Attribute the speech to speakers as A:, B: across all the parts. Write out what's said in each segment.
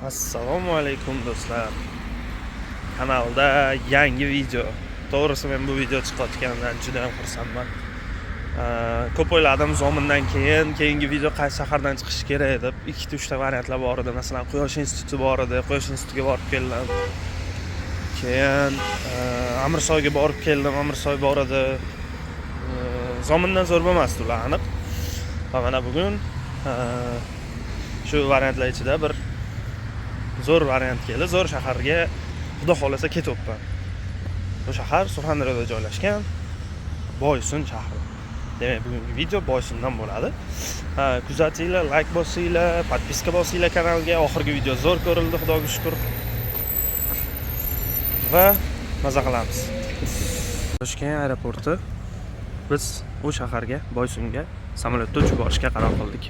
A: Assalomu alaykum do'stlar. Kanalda yangi video. To'g'risi men bu video chiqayotganidan juda ham xursandman. Ko'p o'yladim Zomindan keyin keyingi video qaysi shahardan chiqishi kerak deb. Ikkita uchta variantlar bor edi. Masalan, Quyosh instituti bor edi. Quyosh institutiga borib keldim. Keyin Amirsoyga borib keldim. Amirsoy bor edi. Zomindan zo'r bo'lmasdi ular aniq. Va mana bugun shu variantlar ichida bir zo'r variant keldi. Zo'r shaharga xudo xohlasa ketyapman. Bu shahar Surxondaryoda joylashgan Boysun shahri. Demak, bugungi video Boysundan bo'ladi. Kuzatinglar, like bosinglar, podpiska bosinglar kanalga. Oxirgi video zo'r ko'rildi, Xudoga shukr. Va maza qilamiz. Toshkent aeroporti. Biz u shaharga, Boysunga samolyotda uchib borishga qaror qildik.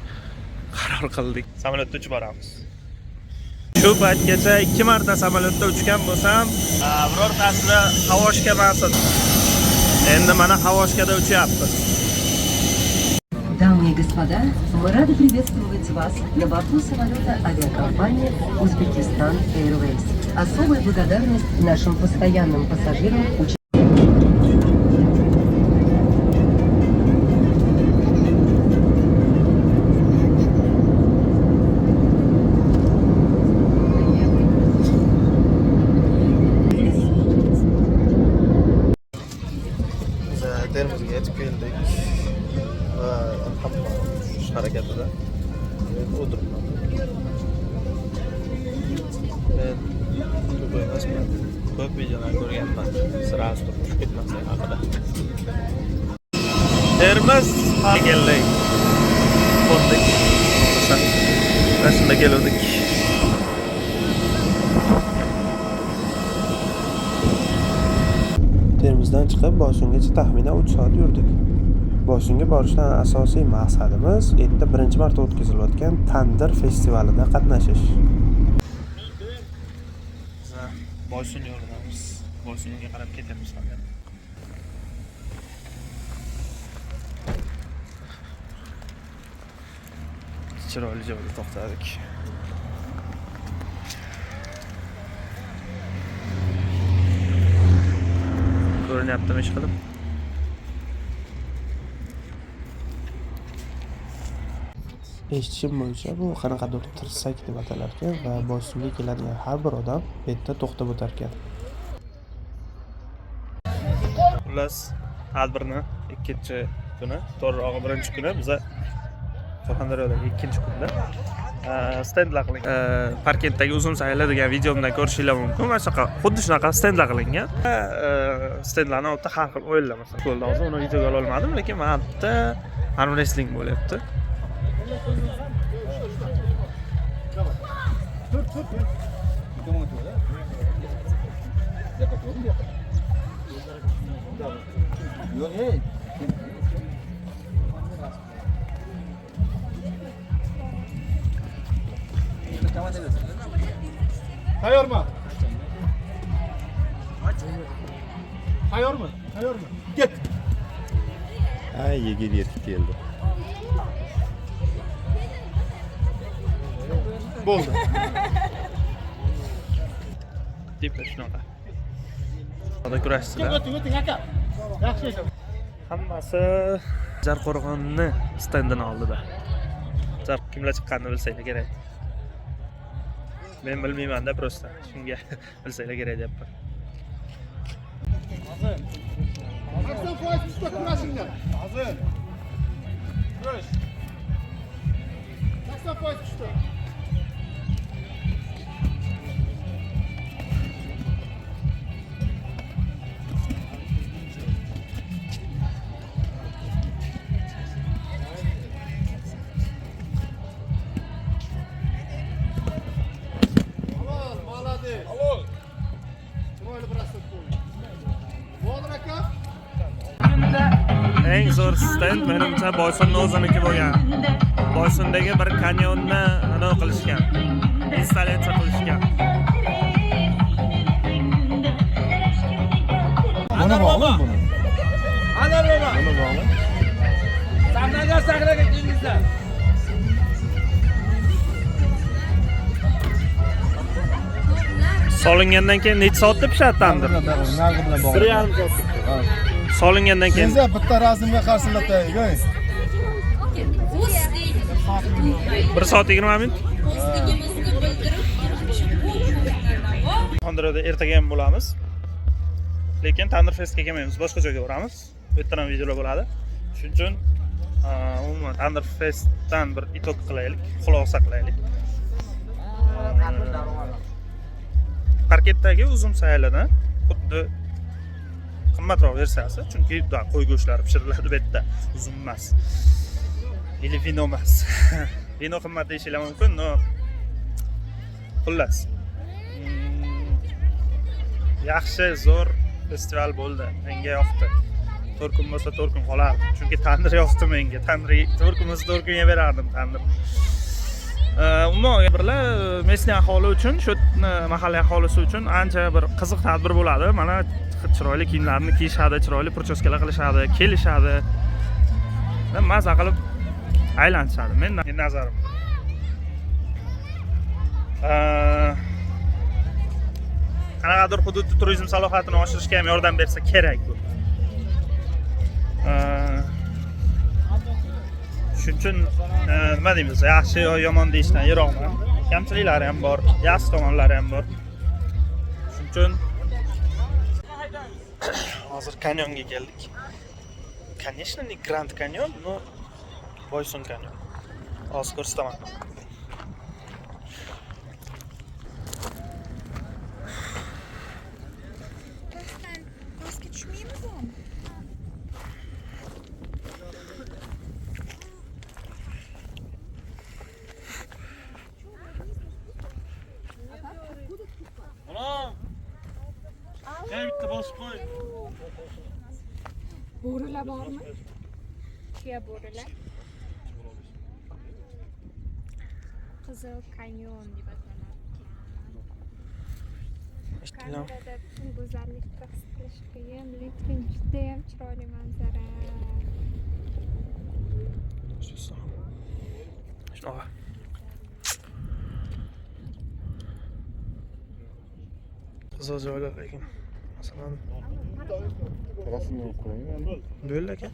A: Qaror qildik. Samolyotda uchib boramiz. Shu paytgacha 2 marta samolyotda uchgan bo'lsam, birortasida havoshka emas edi. Endi mana havoshkada uchyapmiz.
B: Дамы и господа, мы рады приветствовать вас на борту самолета авиакомпании «Узбекистан Airways». Особая благодарность нашим постоянным пассажирам,
A: Biz Termizga yetib keldik va alhamdulillah tushish harakatida. Men o'tiribman. Men ko'p emasman. Ko'p videolar ko'rganman. Сразу turib tushib ketmaslik haqida. Termiz keldik. Qo'ndik. Mana shunda keluvdik. Termizdan chiqib Boysungacha taxminan 3 soat yurdik. Boysunga borishdan asosiy maqsadimiz yerda birinchi marta o'tkazilayotgan Tandir festivalida qatnashish. Biz Boysun yo'lidamiz. Boysunga qarab ketyapmiz hozir. Chiroyli joyda to'xtadik. Ko'rinyaptimi ish qilib? Eshitishim bo'yicha bu qanaqadir tirsak deb atalar ekan va Boysunga keladigan har bir odam bu yerda to'xtab o'tar ekan. Xullas, tadbirni ikkinchi kuni, to'g'rirog'i birinchi kuni biza Surxondaryodagi ikkinchi kunda stendlar qilingan. Parkentdagi uzum sayli degan videomdan ko'rishinglar mumkin. Mana shunaqa, xuddi shunaqa stendlar qilingan. Stendlarni oldida har xil o'yinlar masalan. Bo'ldi, hozir uni videoga ola olmadim, lekin mana bu yerda arm wrestling bo'lyapti.
C: Tayyormi? Tayyormi? Tayyormi? Ket.
D: Ay, yigit yetib keldi.
C: Bo'ldi.
A: Типа shunaqa. Xudo kurashchilar.
C: O'ting, o'ting aka. Yaxshi aka.
A: Hammasi Jarqo'rg'onni stendini oldida. Jar kimlar chiqqanini bilsanglar kerak. Men bilmayman-da просто. Shunga bilsanglar kerak deyapman.
C: 80% kuchda kurashinglar. Hozir. Kurash. 80% kuchda. Halol, молодец. Halol. Chiroyli бросок bo'ldi. Botir aka.
A: Eng zo'r stend menimcha Boysunni o'ziniki bo'lgan. Boysundagi bir kanyonni nima qilishgan. Installyatsiya qilishgan.
D: Buni bog'la buni.
E: Anar baba.
D: Buni bog'la.
E: Sahnaga sahnaga kelingizlar.
A: Solingandan keyin necha soatda pishadi tandir?
C: Narxi bilan bog'liq.
A: 1,5 soat. Solingandan keyin
C: Siz bitta razmga qarsillataylik, ey.
A: 1 soat 20 minut. Surxondaryoda ertaga ham bo'lamiz. Lekin Tandir Festga kelmaymiz, boshqa joyga boramiz. Bu yerdan ham videolar bo'ladi. Shuning uchun umuman Tandir Festdan bir итог qilaylik, xulosa qilaylik. Parketdagi uzum saylidan xuddi qimmatroq versiyasi, chunki da qo'y go'shtlari pishiriladi bu yerda, uzum emas. Или vino emas. Vino qimmat deyishinglar mumkin, но xullas. Yaxshi, zo'r festival bo'ldi. Menga yoqdi. 4 kun bo'lsa 4 kun qolardim. Chunki tandir yoqdi menga. Tandir 4 kun bo'lsa 4 kun yeverardim tandir. Umuman birlar местный aholi uchun, shu mahalliy aholisi uchun ancha bir qiziq tadbir bo'ladi. Mana chiroyli kiyimlarni kiyishadi, chiroyli прическа lar qilishadi, kelishadi. Maza qilib aylanishadi. Men nazarim. Qanaqadir hududda turizm salohiyatini oshirishga ham yordam bersa kerak bu. Shuning uchun nima deymiz, yaxshi yo yomon deyishdan yiroqman. Kamchiliklari ham bor, yaxshi tomonlari ham bor. Shuning uchun hozir kanyonga keldik. Конечно, не Grand Canyon, но Boysun Canyon. Hozir ko'rsataman.
F: Pastdan pastga tushmaymizmi?
A: Bitta bosib qo'y.
F: Bo'rilar bormi? Tuya bo'rilar. Qizil kanyon deb atalar ekan.
A: Eshitdinglarmi?
F: Kamerada butun go'zallikni his qilish qiyin, lekin judayam chiroyli manzara.
A: Shunaqa. Qiziq joylar lekin. Masalan,
D: Rasmni olib qo'ying.
A: bo'ldi aka.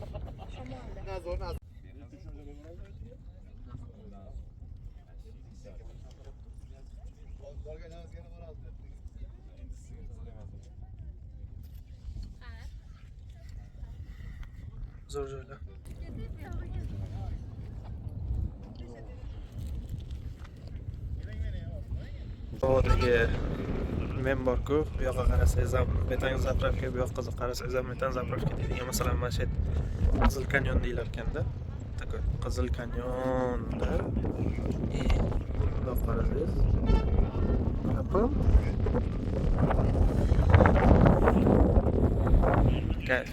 A: Zo'r joylar. Zavoddagi men bor-ku, bu yoqqa qarasangiz ham metan заправка, bu yoqqa qarasangiz ham metan заправка deydigan, masalan, mana shu yerda Qizil kanyon deyilar ekanda. Такой Qizil kanyonda и bundoq qarasangiz Kapam. Kayf.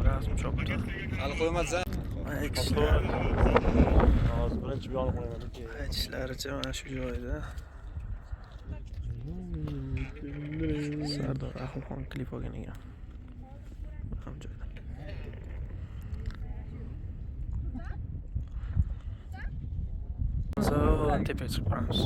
A: Rasm chopdi.
E: Hali qo'ymadsan.
G: Hozir birinchi bu yoqni qo'yaman.
A: Aytishlaricha mana shu joyda Sardor Rahimxon klip olgan ekan. Ham joyda. Zo'r tepaga chiqib boramiz.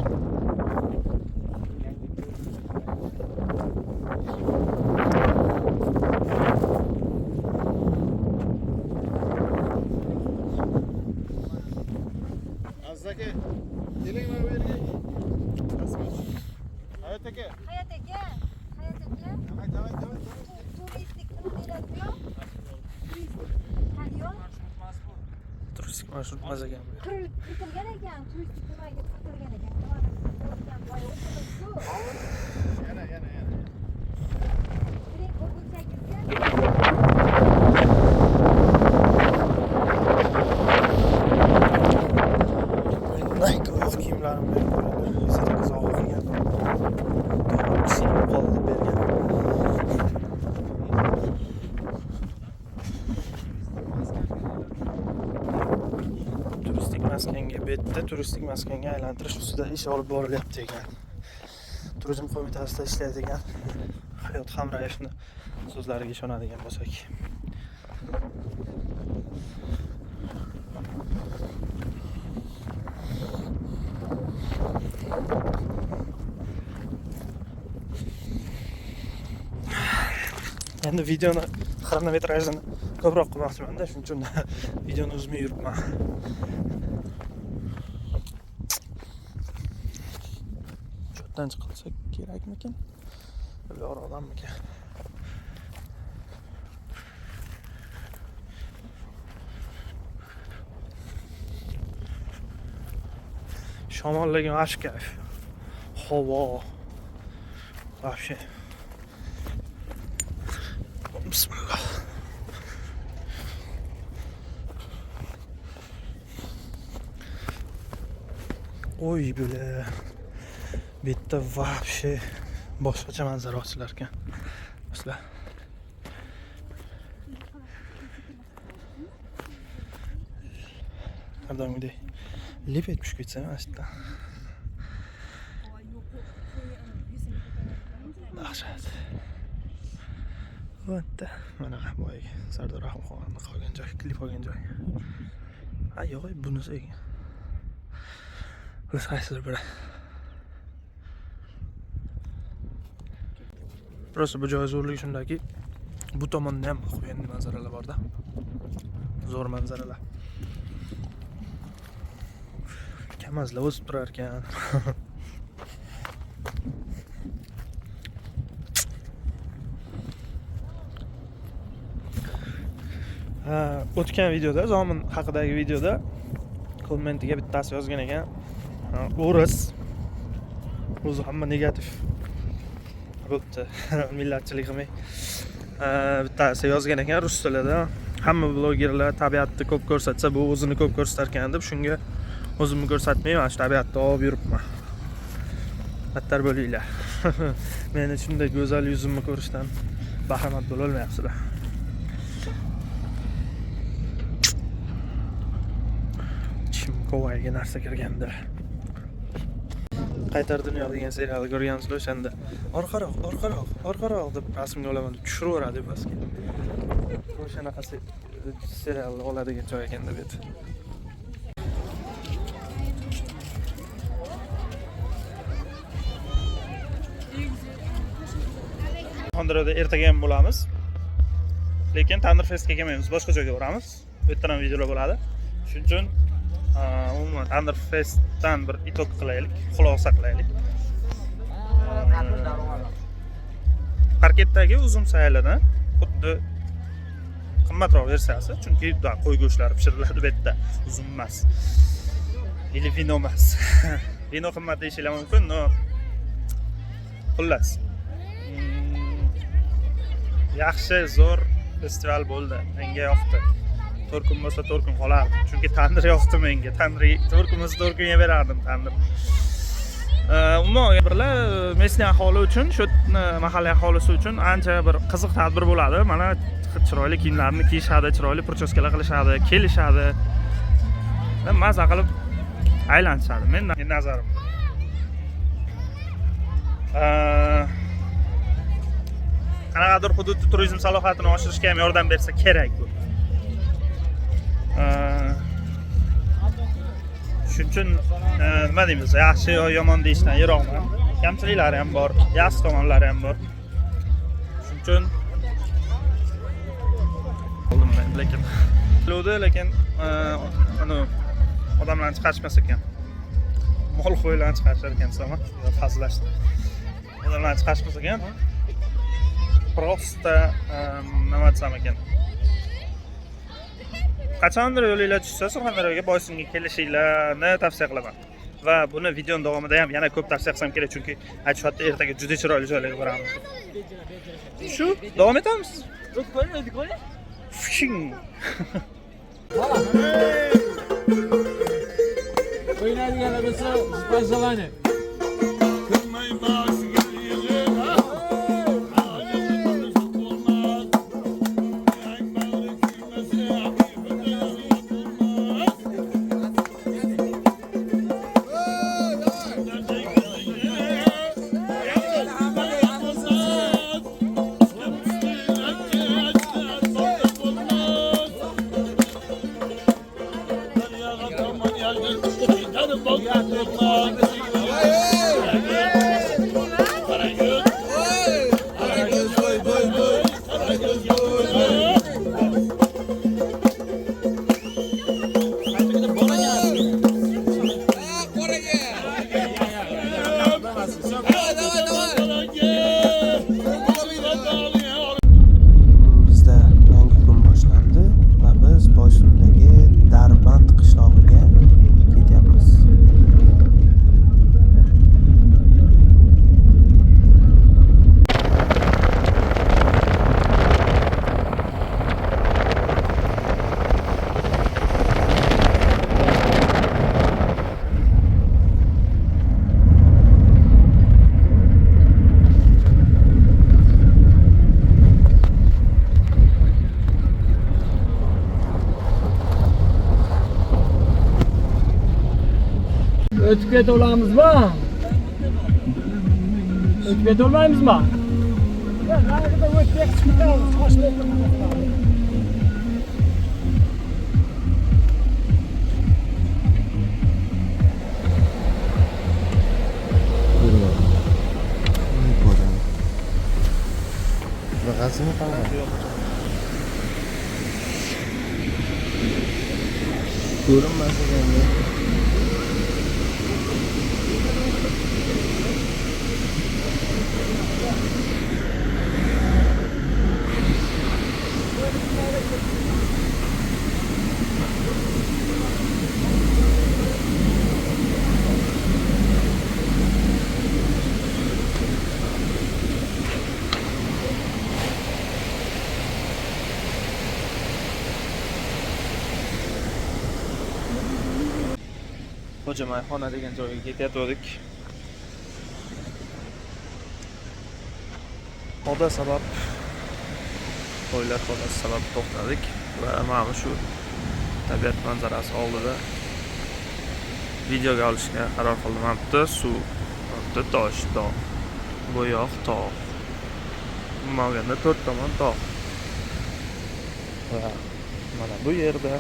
C: Aziz aka, keling mana bu yerga. Hayot aka.
H: Hayot aka, Hayot aka,
C: Давай, давай, давай.
H: Turistik nima deyiladi bu yoq? Turistik kanyon
A: Turistik marshrut emas ekan bu.
H: Kiritilgan ekan, turistik nimaga kiritilgan ekan. Nimani ko'rgan boya o'tiribsiz-ku.
C: Yana, yana, yana.
H: Kiring ko'rgunchagizga.
A: Nike oyoq kiyimlarim berib qo'yildi. Serka sovg'a qilgan. To'g'ri sinib qoldi deb bergan. Turistik maskanga bu yerda turistik maskanga aylantirish ustida ish olib borilyapti ekan. Turizm qo'mitasida ishlaydigan Hayot Hamrayevni so'zlariga ishonadigan bo'lsak. Endi videoni xronometrajini ko'proq qilmoqchiman-da, shuning uchun videoni uzmay yuribman. Cho'tdan chiqilsa kerakmikin? Yorug'danmikin? Shamol lekin вообще kayf. Havo. Вообще. Bismillah. Oy bile. Bu yerda вообще boshqacha manzara ochilar ekan. Do'stlar. Har doimgidek lip etib tushib ketsam mana shu yerdan. Dahshat. Bu yerda mana boyagi Sardor Rahimxonni qolgan joy, klip olgan joy. Ha, yo'q, bunisi ekan. Biz qaysidir biri. Просто bu joy zo'rligi shundaki, bu tomonda ham qo'yindi manzaralar borda. Zo'r manzaralar. Kamazlar o'sib turar ekan. Ha, o'tgan videoda, Zomin haqidagi videoda kommentiga bittasi yozgan ekan. O'ris. O'zi hamma negativ. Bo'pti. Millatchilik qilmay. Bittasi yozgan ekan rus tilida. Hamma blogerlar tabiatni ko'p ko'rsatsa, bu o'zini ko'p ko'rsatar ekan deb, shunga o'zimni ko'rsatmayman, shu tabiatni olib yuribman. Battar bo'linglar. Meni shunday go'zal yuzimni ko'rishdan bahramand bo'la olmayapsizlar. Chimkovaga narsa kirganda. Qaytar dunyo degan serialni ko'rgansizlar, o'shanda orqaroq, orqaroq, orqaroq deb rasmga olaman deb tushiraveradi pastga. O'shanaqa serialni oladigan joy ekanda bu yerda. Surxondaryoda ertaga ham bo'lamiz. Lekin Tandir Festga kelmaymiz, boshqa joyga boramiz. Bu yerdan ham videolar bo'ladi. Shuning uchun umuman Tandir Festdan bir итог qilaylik, xulosa qilaylik. Parketdagi uzum saylidan xuddi qimmatroq versiyasi, chunki qo'y go'shtlari pishiriladi bu yerda, uzum emas. Или vino emas. Vino qimmat deyishinglar mumkin, no xullas. Yaxshi, zo'r festival bo'ldi. Menga yoqdi. 4 kun bo'lsa 4 kun qolardim. Chunki tandir yoqdi menga. Tandir 4 kun bo'lsa 4 kun yeverardim tandir. Umuman birlar местный aholi uchun, shu mahalliy aholisi uchun ancha bir qiziq tadbir bo'ladi. Mana chiroyli kiyimlarni kiyishadi, chiroyli prichoskalar qilishadi, kelishadi. Maza qilib aylanishadi. Men nazarim. Qanaqadir hududda turizm salohiyatini oshirishga ham yordam bersa kerak bu. Shuning uchun nima deymiz, yaxshi yo yomon deyishdan yiroqman. Kamchiliklari ham bor, yaxshi tomonlari ham bor. Shuning uchun oldim men, lekin lekin uni odamlarni chiqarishmas ekan. Mol qo'ylarni chiqarishar ekan desam, hazillashdim. Odamlarni chiqarishmas ekan. Prosta nima desam ekan. Qachondir yo'linglar tushsa Surxondaryoga Boysunga kelishinglarni tavsiya qilaman. Va buni videoning davomida ham yana ko'p tavsiya qilsam kerak, chunki aytishyapti ertaga juda chiroyli joylarga boramiz. Shu davom etamiz. Fishing.
E: O'ynaydiganlar bo'lsa, пожелание. O'tib keta olamizmi? O'tib keta olmaymizmi?
C: Narida o'tib chiqib ketamiz, qoshlar.
D: Bunaqasimi qanaqa? Ko'rinmas ekanda.
A: Xo'jamayxona degan joyga ketayotgandik. Poda sabab, qo'ylar podasi sabab to'xtadik va mana shu tabiat manzarasi oldida videoga olishga qaror qildim. Mana bu yerda suv, mana bu yerda tosh, tog', bu yoq tog'. Umuman olganda to'rt tomon tog'. Va mana bu yerda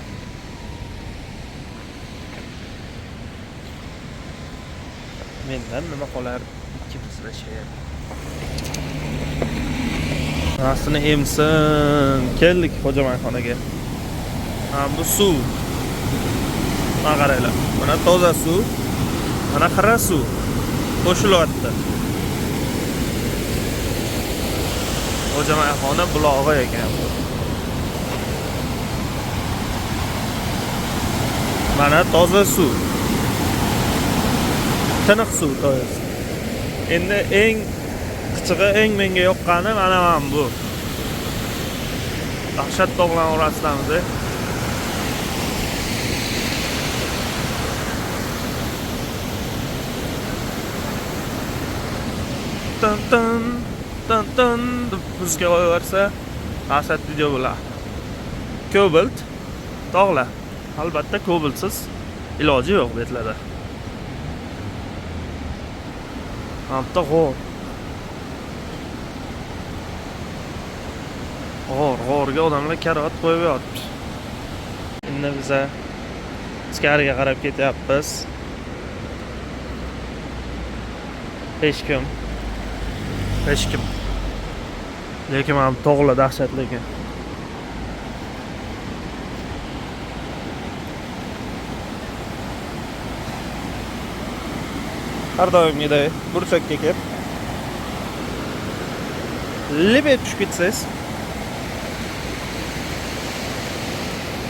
A: mendan nima qolar, ikkimizda she'r. Aslini emsin. Keldik Xo'jamayxonaga. Mana bu suv. Mana qaranglar. Mana toza suv, mana xira suv qo'shilyapti. Xo'jamayxona bulog'i ekan bu. Mana toza suv. Tiniq suv to'yasi. Endi eng qichig'i, eng menga yoqqani mana bu. Dahshat tog'lar orasidamiz. Tan tan tan tan deb muzika qo'yaversa, dahshat video bo'ladi. Kobalt tog'lar. Albatta kobaltsiz iloji yo'q bu yerlarda. Mana g'or. G'orga odamlar karavot qo'yib yotibdi. Endi biza ichkariga qarab ketyapmiz. Hech kim. Hech kim. Lekin mana tog'lar dahshatli ekan. Har doimgidek burchakka kelib lip etib tushib ketsangiz,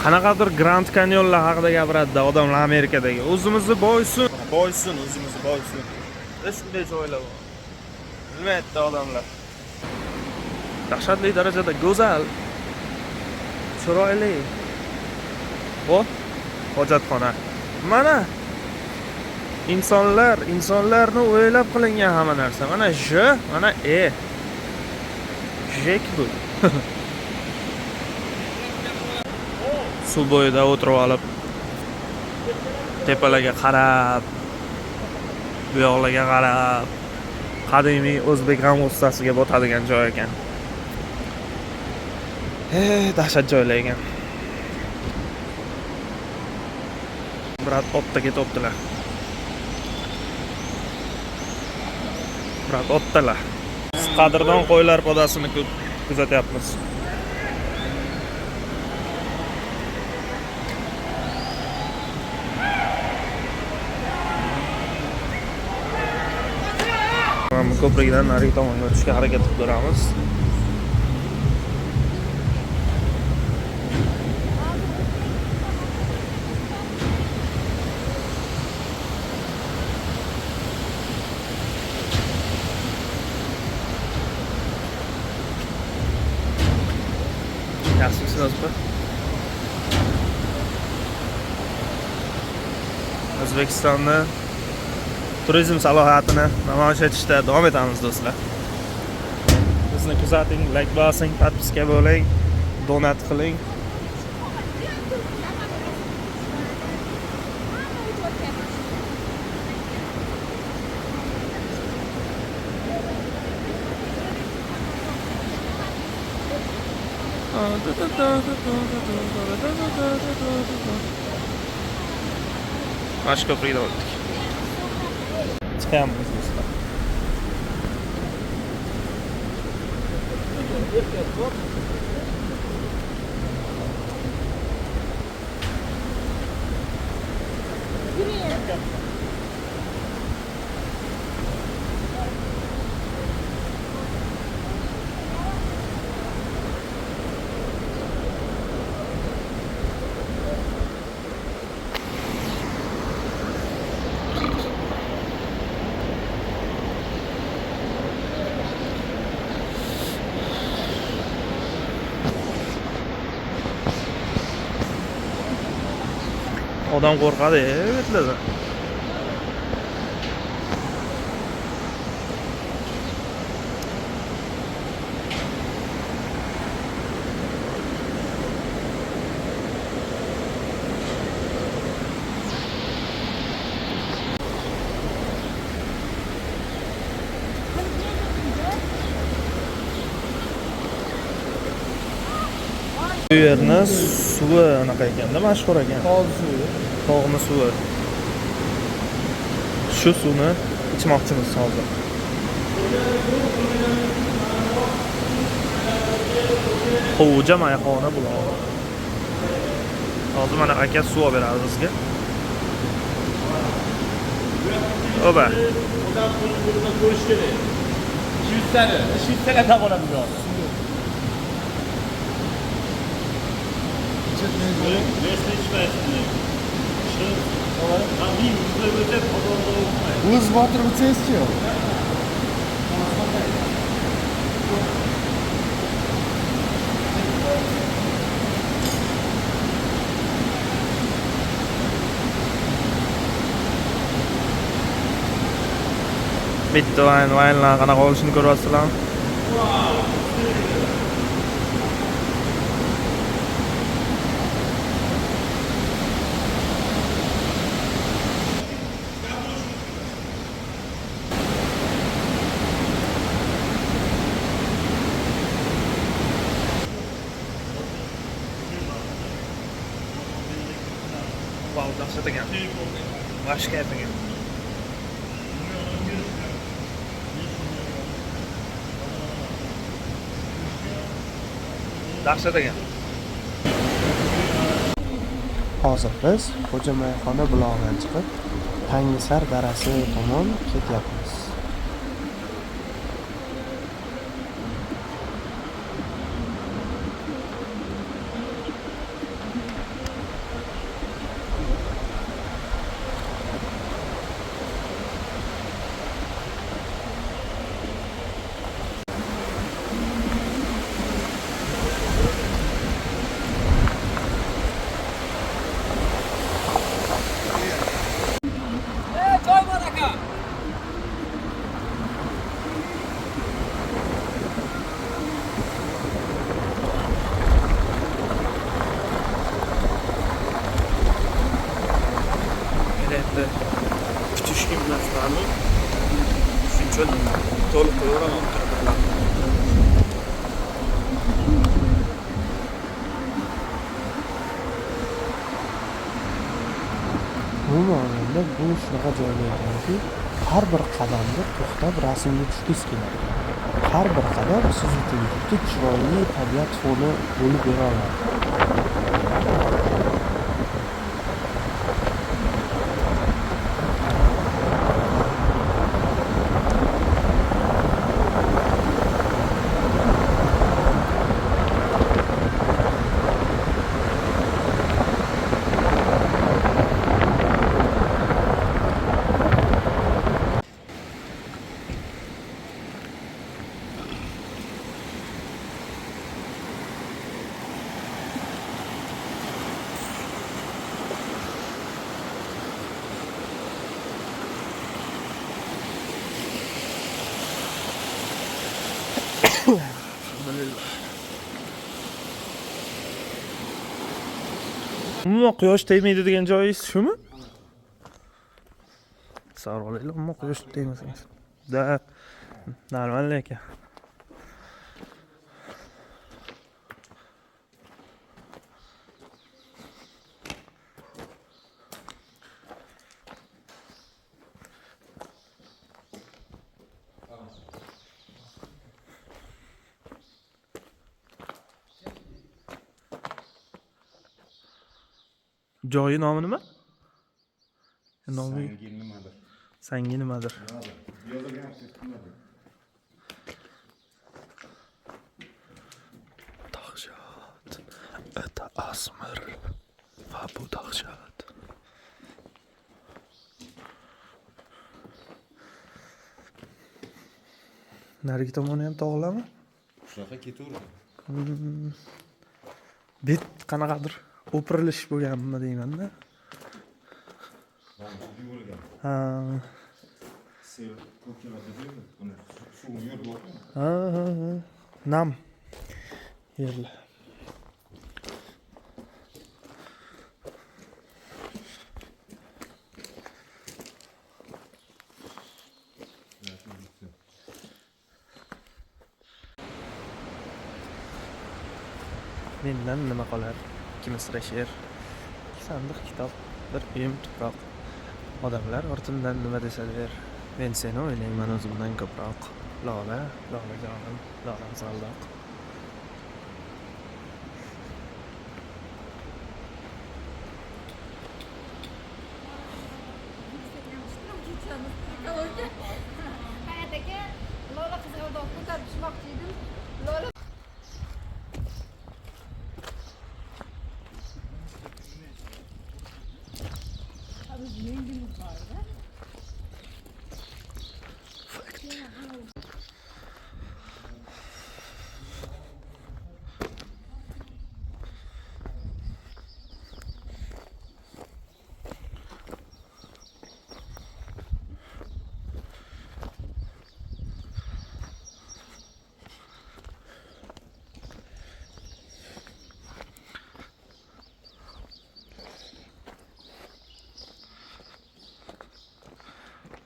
A: qanaqadir Grand Canyonlar haqida gapiradi odamlar Amerikadagi. O'zimizni boysun, boysun, o'zimizni boysun. Shunday joylar bor. Bilmaydi odamlar. Dahshatli darajada go'zal, chiroyli. Bu hojatxona. Mana insonlar, insonlarni o'ylab qilingan hamma narsa. Mana J, mana E. Jek bu. Suv bo'yida o'tirib olib, tepalarga qarab, bu yoqlarga qarab, qadimiy o'zbek g'am-g'ussasiga botadigan joy ekan. Dahshat joylar ekan. Brat otda ketibdilar. Brat otdalar. Biz qadrdon qo'ylar podasini kuzatyapmiz. Mana ko'prikdan narigi tomonga o'tishga harakat qilib ko'ramiz. Yaxshimisiz opa? O'zbekistonni turizm salohiyatini namoyish etishda davom etamiz do'stlar. Bizni kuzating, like bosing, podpiska bo'ling, donat qiling. Mana shu ko'prikdan o'tdik. Chiqyapmiz do'stlar. Odam qo'rqadi, betlardan. Bu yerni suvi anaqa ekanda, mashhur ekan.
D: Tog' suvi.
A: Tog'ni suvi. Shu suvni ichmoqchimiz hozir. Xo'ja mayxona bulog'i. Hozir mana aka suv olib beradi bizga. Oba.
G: Odam qo'lini ko'rish kerak. Shvetsariya, Shvetsariyada bo'ladi bu yoqda.
D: O'z botirib ichsangizchi?
A: Bitta vaynlar qanaqa olishini ko'ryapsizlarmi? Wow, dahshat ekan. Boshqa kayf ekan. Dahshat ekan.
D: Hozir biz Xo'jamayxona bulog'idan chiqib, Tangisar darasi tomon ketyapmiz.
A: Endi kutishga emaslarmi? Shuning uchun to'liq qo'yaveraman kadrlarni.
D: Umuman olganda bu shunaqa joylar ekanki, har bir qadamda to'xtab rasmga tushgingiz keladi. Har bir qadam siz uchun juda chiroyli tabiat foni bo'lib bera oladi.
A: Umuman quyosh tegmaydi degan joyingiz shumi? Tasavvur olinglar, umuman quyosh tegmasangiz. Da, normal ekan. Joyi nomi nima? Nomi
I: Sangi nimadir.
A: Sangi nimadir?
I: Yozilgan nimadir.
A: Dahshat. Это asmir va bu dahshat. Narigi tomoni ham tog'larmi?
I: Shunaqa ketaveradi.
A: Bet qanaqadir o'pirilish bo'lganmi deyman-da.
I: Yuvilgan.
A: Ha.
I: Sel ko'p keladi deydi. Buni suv yerda o'tadi.
A: Ha. Nam yerlar. Mendan nima qolar? Ikki misra she'r, ikki sandiq kitob, bir uyum tuproq. Odamlar ortimdan nima desa der, men seni o'ylayman o'zimdan ko'proq. Lola, Lola jonim, Lolam zaldoq.
H: Ekologiya. Hayot aka, Lola qizg'aldoq ko'tarib tushmoqchi edim. Lola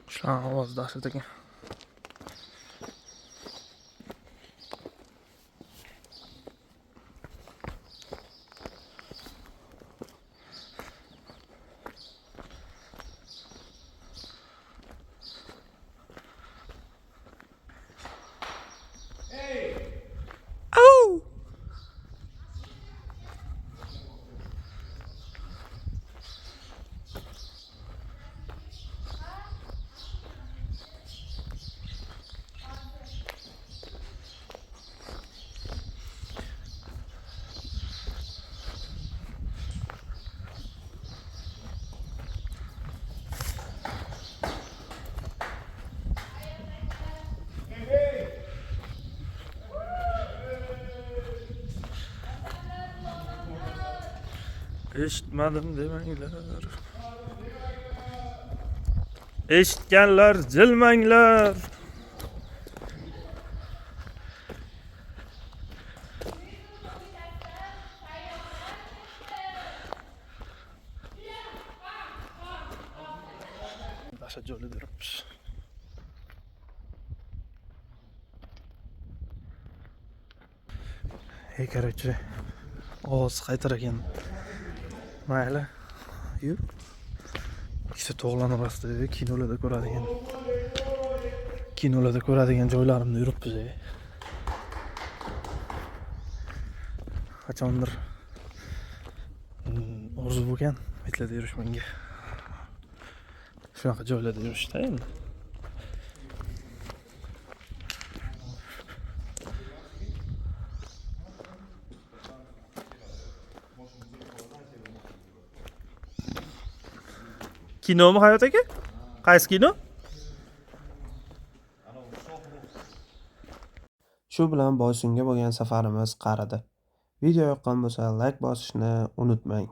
A: Qushlarning ovozi dahshat ekan. Au! Eshitmadim demanglar. Eshitganlar jilmanglar. Dahshat joylarda yuribmiz. Ey, короче, ovoz qaytar ekan. Mayli. Yur. Ikkita tog'larni orasida kinolarda ko'radigan joylarimda yuribmiz. Qachondir orzu bo'lgan betlarda yurish menga. Shunaqa joylarda yurishda endi. Kinomi Hayot aka? Qaysi kino?
D: Shu bilan Boysunga bo'lgan safarimiz qaridi. Video yoqqan bo'lsa, like bosishni unutmang.